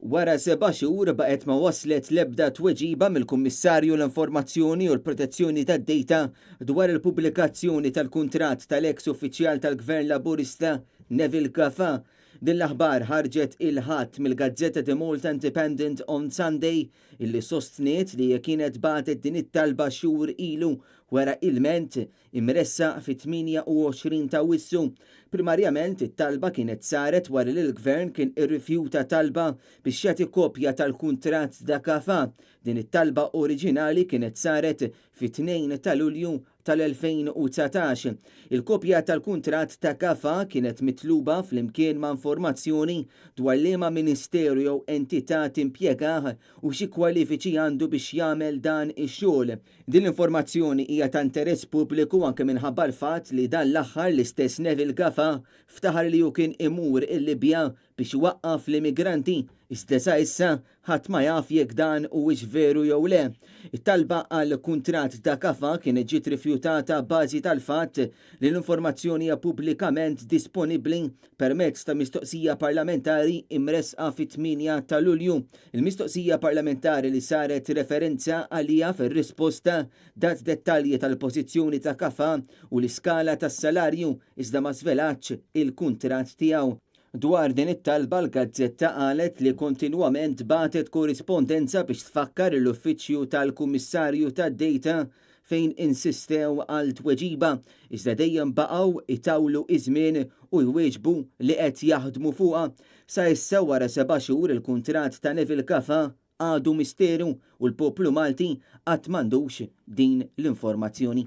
Wara seba' xhur baqgħet ma waslet l-ebda tweġiba mill-Kummissarju l-Informazzjoni u l-Protezzjoni tad-Data dwar il-pubblikazzjoni tal-kuntratt tal-eks uffiċjal tal-Gvern Laburista Neville Gafà. Din l-aħbar ħarġet il-Ħadd mill-gazzetta The Malta Independent on Sunday illi sostniet li kienet bagħtet din it-talba xhur ilu wara ilment imressaq fit-28 ta' Awwissu. Primarjament, it-talba kienet saret wara li l-Gvern kien irrifjuta talba biex jagħti kopja tal-kuntratt ta' Gafa. Din it-talba oriġinali kienet saret fit-2 ta' Lulju tal-2019. Il-kopja tal-kuntratt ta' Gafa kienet mitluba flimkien ma' informazzjoni dwar liema ministeru jew entità timpjegah u xi kwalifiċi għandu biex jagħmel dan ix-xogħol. Din l-informazzjoni hija ta' interess pubbliku anke minħabba l-fatt li dan l-aħħar l-istess Neville Gafa ftaħar li hu kien imur il-Libja biex iwaqqaf l-immigranti, iżda sa issa ħadd ma jaf jekk dan huwiex veru jew le. It-talba għal kuntratt ta' Gafa kienet ġiet rifjutata abbażi tal-fatt li l-informazzjoni hija pubblikament disponibbli permezz ta' mistoqsija parlamentari imressqa fit-8 ta' Lulju. Il-mistoqsija parlamentari li saret referenza għaliha fir-risposta dat dettalji tal-pożizzjoni ta' Gafa u l-iskala tas-salarju iżda ma żvelatx il-kuntratt tiegħu. Dwar din it-talba l-gazzetta qalet li kontinwament bagħtet korrispondenza biex tfakkar l-Uffiċċju tal-Kummissarju tad-Data fejn insistew għal tweġiba, iżda dejjem baqgħu itawlu iż-żmien u jwieġbu li qed jaħdmu fuqha. Sa issa wara seba' xhur il-kuntratt ta' Neville Gafa għadu misteru u l-poplu Malti qatt m'għandux din l-informazzjoni.